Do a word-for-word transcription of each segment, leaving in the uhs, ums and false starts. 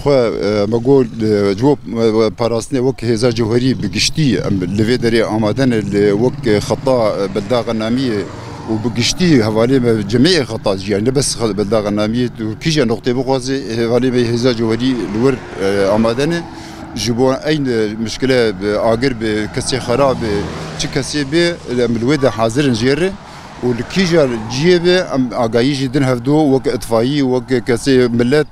Xwe, e, me got, e, ji bo, e, parastinê wek hêza cewherî bi giştî em li vê derê amade ne, li wek xeta, e, Belda Xenamiyê û bi giştî hevalê me cemê xeta jî, yani ne bes xe-, Belda Xenamiyê, tu kîje noqtê bixwazê, hevalê me hêza cewherî li wir, e, amade ne. Ji bo eyn, e, mişkile bi agir, bi kesê xera, bi çi kesê bê, em li wê de hazir in jê re. Û li kîja cihê be, em agahî jî din hevdo, wek itfayî, wek kesê milet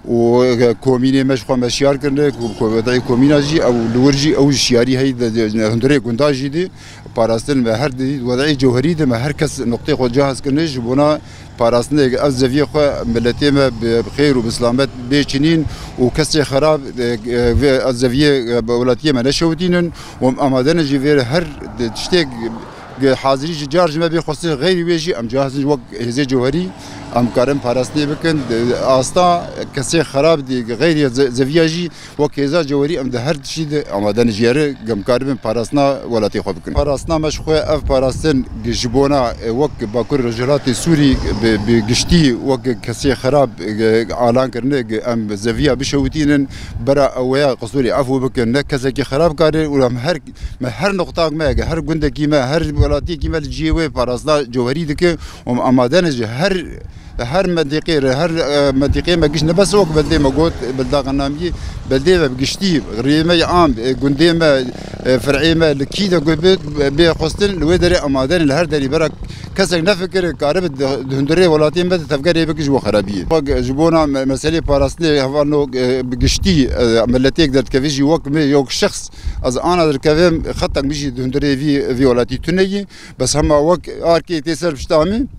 û komînê me ji xwe me şiyar kirine, ku, ku wedeyê komîna jî ew li wir jî ew şiyarî heyî de, de, hundirê gunda jî dî parastin me her di wedeyê cewherî de me her kes noqtê xwe cihaz kirine ji bona parastinê ev zeviyê xwe miletê me bi, bi xêr û bi silamet bê çinîn û kesê xerab, e, e, vê ev zeviyê, e, bi welatiyê me neşewitînin û em amade ne jî vê her tiştê hazirî ji car ji me bê xwestin, xeyrî wê jî em cihazin wek hêzê cewherî em karin parastinê bikin. Asta kesê xerab dî xeyrî ze-, zeviya jî wek hêza cewherî em di her tiştî de amade ne jî re em karibin parastina welatê xwe bikin. Parastina me ji xwe ev parastin ji bona, e, wek Bakur Rojhilatê Sûrî bi, bi giştî wek kesê xerab, e, alan kirine, em zeviya bişewitînin, bera ew ya qisûrê efû bikin, ne kesekî xerab kare û em her Me her noqtak me, her gundekî me, her welatiyekî me li cihê wê parastina cewherî dike û em amade ne ji her, her mentiqê re, her, e, mentiqê me giş ne bes wek bendê me got, Belda Xenamiyê, bendê me bi giştî, riyê me yê am, e, gundê me, e, fer'ê me li kî de ku bê, bê xwestin, li wê derê amade ne, li her derî bera kesek nefikire, karibe di, di hundirê welatiyê me de tevgerê bike ji bo xerabiyê. Bak, ji bona me-, meselê parastinê hevalno, e, bi giştî, e, miletêk derdikeve jî wek me, yok şexs, Ez ana derkevim, xetek min jî di hundirê vî, vî welatî tune yî. Bes hema wek arkê tê ser pişta min,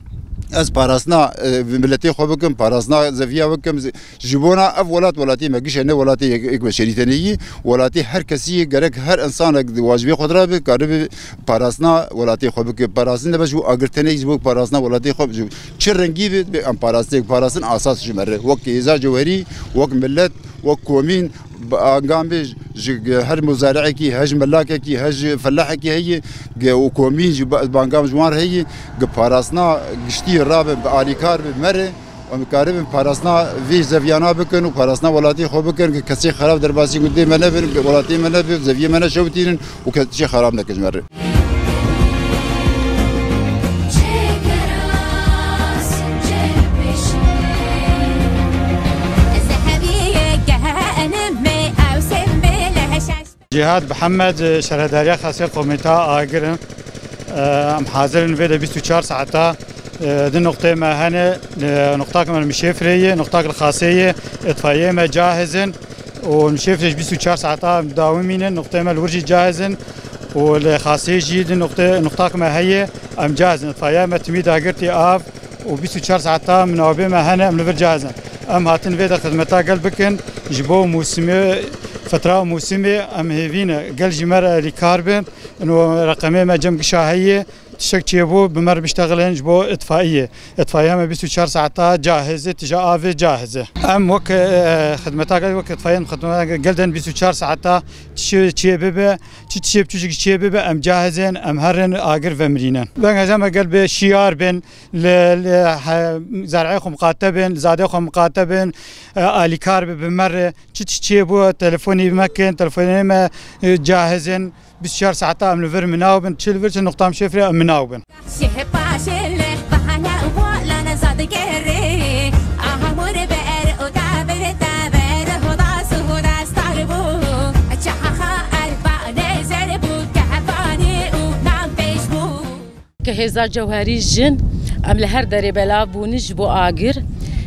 ez parastina, e, miletê xwe bikim, parastina zeviya bikim. Ji bona ev welat, welatê me giş e, ne welatê yek, yek beşerî tenê yî. Welatê her kesî yî, gerek her insanek di wacibê xwe de rabe, karibe parastina welatê xwe bike. Parastin ne bes ji bo agir tenê yî, ji bo parastina welatê xwe, ji çi rengî be, be em parastin, parastin asas ji me re. Wek hêza cewherî, wek milet, wek komîn, bi angan be ji her muzariekî, he ji melakekî, he ji felahekî heye, ge û komîn jî ba-, bangan ji wan re heye, ge parastina giştî rabe, bi alîkar be, mere, em karibin parastina vê zeviyana bikin û parastina welatê xwe bikin, ge kesê xerab derbasî gundê me nebin, ge welatê me nebin, zeviyê me neşewitînin û kesê xerab nekin ji me re. Cihad Mihemed, şerhedariya xasê komîta agir in. Em hazir in vê de bîst û çar saeta, e, di noqtê me hene, e, noqtak me li Mişêfrê ye, noqtak li Xasê ye, îtfaiyê me cahiz in. û li Şêfrê jî bîst û çar saeta em dawî mînin, noqtê me li wir jî cahiz in û li Xasê jî di noqtê, noqtak me heye, em cahiz in. Îtfaiya me timî dagirtî av û bîst û çar saeta minawbê me hene, em li vir cahiz in. Em hatin vê de xizmeta gel bikin, ji bo mûsimê, fetra mûsimê em hêvî ne. Gel ji me re alîkar bin, û reqemê me cem gişa heye. Tiştek çêbû, bi me re biştexilin ji bo îtfaiyê. Îtfaiya me bîst û çar saeta cahiz e, tija avê cahiz e. Em wek, e, xidmeta gel, wek îtfaiye em xidmeta gel den bîst û çar saeta çi çê bibe, çi çê biçûçik çê bibe, em cahiz in, em herin agir vemirînin. Veng hêza me gel bi şiyar bin, li, li, he, zer'ê xwe miqate bin, li zadê xwe miqate bin, e, alîkar bi, bi me re, çi çi çêbû, telefonî me kin, telefonê me, e, cahiz in. Bîst û çar saeta em li vir minaw bin, çi li vir çi noqta Mişêfrê em minaw bin. Ke hêza cewherî jin, em li her derê belav bûne ji bo agir,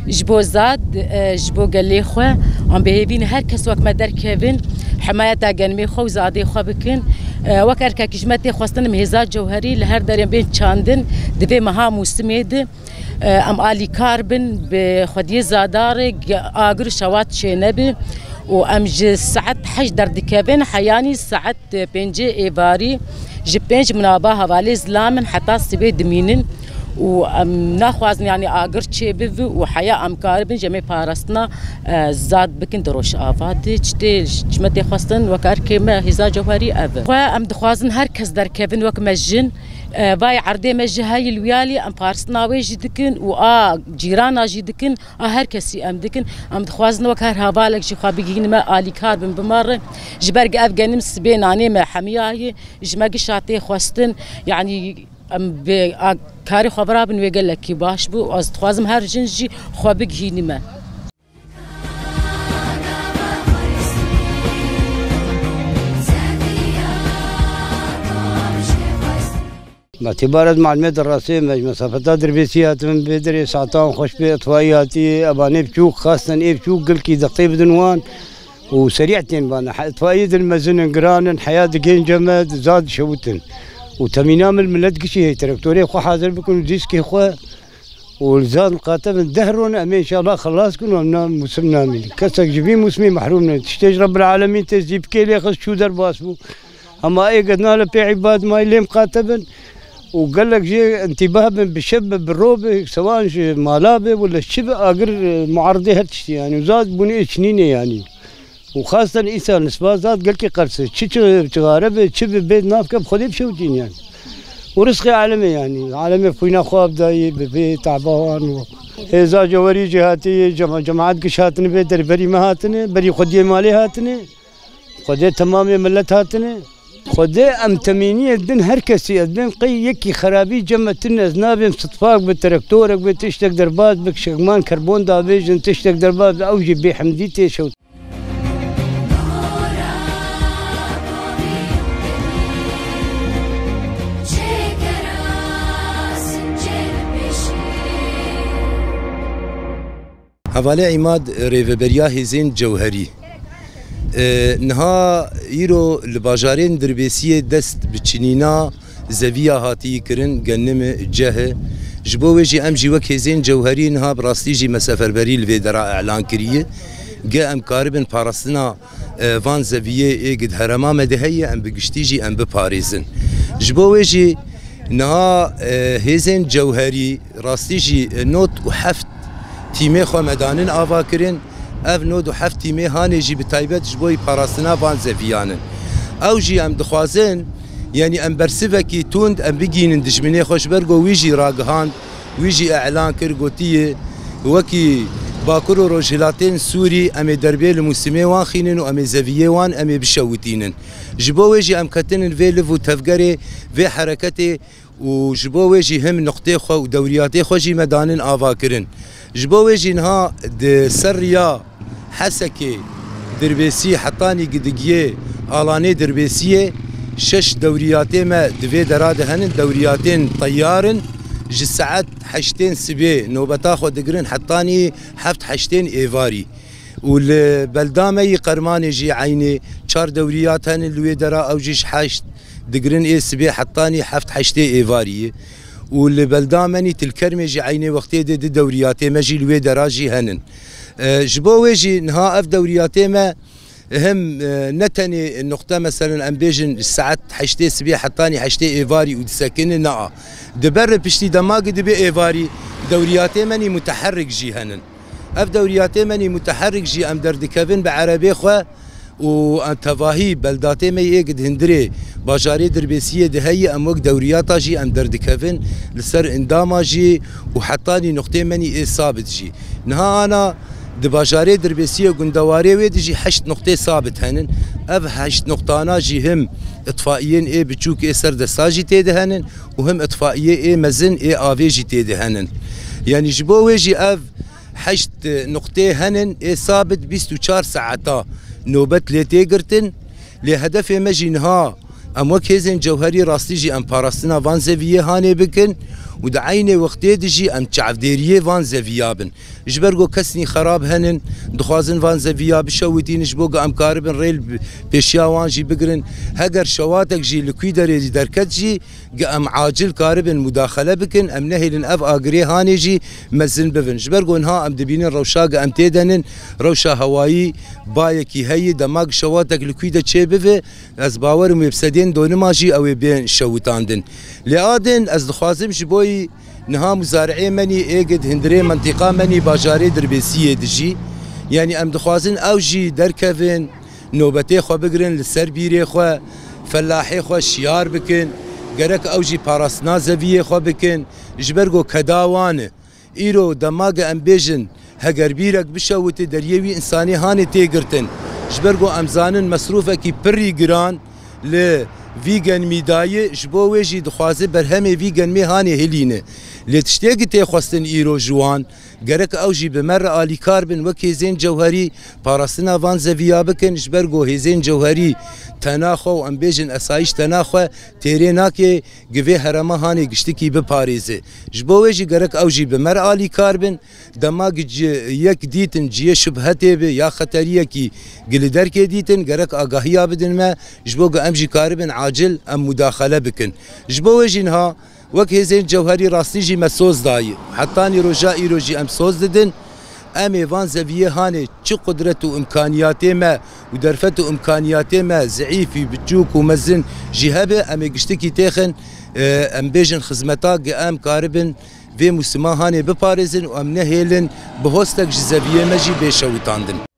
ji bo zad, e, ji bo gelê xwe. Em bi hêvî ne her kes wek me derkevin, hemayeta genimê xwe û zadê xwe bikin. E, wek erkekî ji me tê xwestin em hêza cewherî li her derê bên çandin di vê meha mûsimê de, e, em alîkar bin bi xwediyê zadarê, ge-, agir û şewat çênebe û em ji saet heşt derdikevin, heyanî saet pêncê êvarî ji pênc minaba hevalê zilam in heta sibê dimînin û em naxwazin, yanî agir çêbibe û heya em karibin jemê parastina, e, zad bikin di Rojava de. Çi tê, çi me tê xwestin wek erkê me hêza cewherî ev e. Xwe em dixwazin her kes derkevin wek me jin, E, vay erdê me jî heyî li wiyalî, em parstina wê jî dikin û a cîrana jî dikin, a her kesî em dikin. Em dixwazin wek her hevalek jî xwe bigihînime, alîkar bin bi me re. Ji ber ev genim sibê nanê me hemiya ye, ji me gişa tê xwestin, yanî em bi a karê xwe birabin wê gelekî baş bû. Ez dixwazim her jin jî xwe bigihînime. Metîbaret malmê di rastê me ji mesafeta Dirbêsî hatin, vê derê saetan xweş bê, itfaî hatî, evanê biçûk xastin, ê biçûk gilkî dextê bidin wan û serî tên bana. He, itfaî din mezin in, giran in, heya digên cem me, di za dişewitin. Û temîna min, millet gişî hê traktorê xwe hazir bikin û dîskê xwe û li zan qate bin deh ron em ê înşallah xelas kin û em na mûsim namînin. Kesek ji vî mûsimî mehrûm ne. Tiştê ji Rebbil Alemîn tê zîpikê lê xist çû derbas bû. Hema ê gedna li pê îbad may lêm qate bin û gelek jê intîbah bin, bi şev be, bi ro be, sewan ji mala be, wele çi be, agir, e, muaridê her tiştî yanî. Û zad bûnê çinînê yanî. Û xasten îsal nisba zad gelkî qers e. Çi çi-, çixare be, çi bi bê navke bi Xwedê bişewitîn yanî. Û rizqê alemê yanî. Alemê xwîna xwe avdayî bi vê taba wan û hêza cewerî jî hatî, cema-, cemaat giş hatine vê derê, berî me hatine, berî xwediyê malê hatine. Xwedê temamê millet hatine. Xwedê em temîniyê din her kesî ez bên qey yekî xerabî cem me tune ez nabêm, sitfak bi, traktorek bi, tiştek derbas bi, şekman kerbon davêjin, tiştek derbas bi, ew jî bêhemdî tê şewt. Hevalê Îmad, rêveberiya hêzên cewherî. E, niha îro li bajarên Dirbêsiyê dest bi çinîna zeviya hatiyî kirin, genimi, cehi. Ji bo wê jî em jî wek hêzên cewherî niha bi rastî jî me seferberî li vê dera elan kiriye. Ge em karibin parastina, e, van zeviyê ê gid herema me de heye, em bi giştî jî em biparêzin. Ji bo wê jî niha, e, hêzên cewherî rastî jî, e, nod û heft tîmê xwe me danin ava kirin. Ev nod û heft tîmê hanê jî bi taybet ji bo parastina van zeviyan in. Ew jî em dixwazin, yanî em bersivekî tund em bigînin dijminê xwe, ji ber ku wî jî ragihand, wî jî elan kir, gotiye, wekî Bakur û Rojhilatên Sûrî em ê derbê li mûsimê wan xînin û em ê zeviyê wan em ê bişewitînin. Ji bo wê jî em ketinin vê liv û tevgerê vê hereketê û ji bo wê jî him nuqtê xwe û dewriyatê xwe jî me danin ava kirin. Ji bo wê jî niha di ser riya Hesekê, Dirbêsî, hetanî Gidigiyê, Alanê Dirbêsiyê şeş dewriyatê me di vê dera de henin, dewriyatên teyar in. Ji saet heştên sibê nobeta xwe digirin hetanî heft heştên êvarî. Û li belda me yî Qermanê jî eynê çar dewriyat henin li wê dera, ew jî ji heşt digirin ê sibê hetanî heft heştê êvarî ye. Û li belda me nî Tilkermê jî eynê wextê de di dewriyatê me jî li wê dera jî henin. E, ji bo wê jî niha ev dewriyatê me him, e, ne tenê nuqte, meselen em bêjin saet heştê sibê hetanî heştê êvarî û disekinin, na. Di ber piştî dema ku dibe êvarî dewriyatê me nî muteherrik jî henin. Ev dewriyatê me nî muteherrik jî em derdikevin bi erebê xwe û em tevahî beldatê me yê êk di hundirê bajarê Dirbêsiyê de heye, em wek dewriyata jî em derdikevin li ser endama jî û hetanî nuqtê me nî ê sabit jî. Niha ana di bajarê Dirbêsiyê gundewarê wê de jî heşt nuqtê sabit henin. Ev heşt nuqtana jî him itfaiyên ê biçûk ê ser desta jî tê de henin û him itfaiyê ê mezin ê avê jî tê de henin. Yanî ji bo wê jî ev heşt nuqtê henin ê sabit bîst û çar saeta nobet lê tê girtin. Lê hedefê me jî niha em wek hêzên cewherî rastî jî em parastina van zeviyê hanê bikin û di eynê wextê de jî em çavdêriyê van zeviya bin. Ji ber ku kesnî xerab henin, dixwazin van zeviya bişewitînin ji bo ku em karibin rê li pêşiya wan jî bigirin. Heger şewatek jî li kwî derê jî derket jî, ge em acil karibin mudaxele bikin, em nehêlin ev agirê hanê jî mezin bibin. Ji ber ku niha em dibînin rewşa ge em tê de nin, rewşa hewayî bayekî heye, dema ge şewatek li kwî de çê bive, ez bawer im wê bi sedên donima jî ew ê bên şewitandin. Lê a din ez dixwazim ji bo yî niha muzari'ê me nî ê gid hundirê mentiqa me nî bajarê Dirbêsiyê dijî. Yanî em dixwazin ew jî derkevin, nobetê xwe bigirin li ser bîrê xwe, felahê xwe şiyar bikin. Gerek ew jî parastina zeviyê xwe bikin, ji ber ku keda wan e. Îro dema ge em bêjin, heger bîrek bişewite deriyê wî însanê hanê tê girtin. Ji ber ku em zanin mesrûfekî pirî giran li vî genimî dayê, ji bo wê jî dixwaze berhemê vî genimê hanê hilîne. Lê tiştê ki tê xwestin îro ji wan, gerek ew jî bi me re alîkar bin, wek hêzên cewherî parastina van zeviya bikin, ji ber ku hêzên cewherî tena xwe û em bêjin esayîş tena xwe têrê nake, gi vê herema hanê giştikî biparêze. Ji bo wê jî gerek ew jî bi me re alîkar bin. Dema gi ci-, yek dîtin ciyê şubhetê bi ya xeteriyekî gi li derkê dîtin, gerek agahiya bidin me, ji bo ku em jî karibin acil em mudaxele bikin. Ji bo wê jî niha wek hêzên cewherî rastî jî me soz dayî. Hetanî roja îro jî em soz didin. Em ê van zeviyê hanê çi qudret û imkaniyatê me û derfet û imkaniyatê me zeîfî, biçûk û mezin jî hebe, em ê giştikî têxin, e, em bêjin xizmeta gi em karibin vê mûsima hanê biparêzin û em nehêlin bi hostek ji zeviyê me jî bê şewitandin.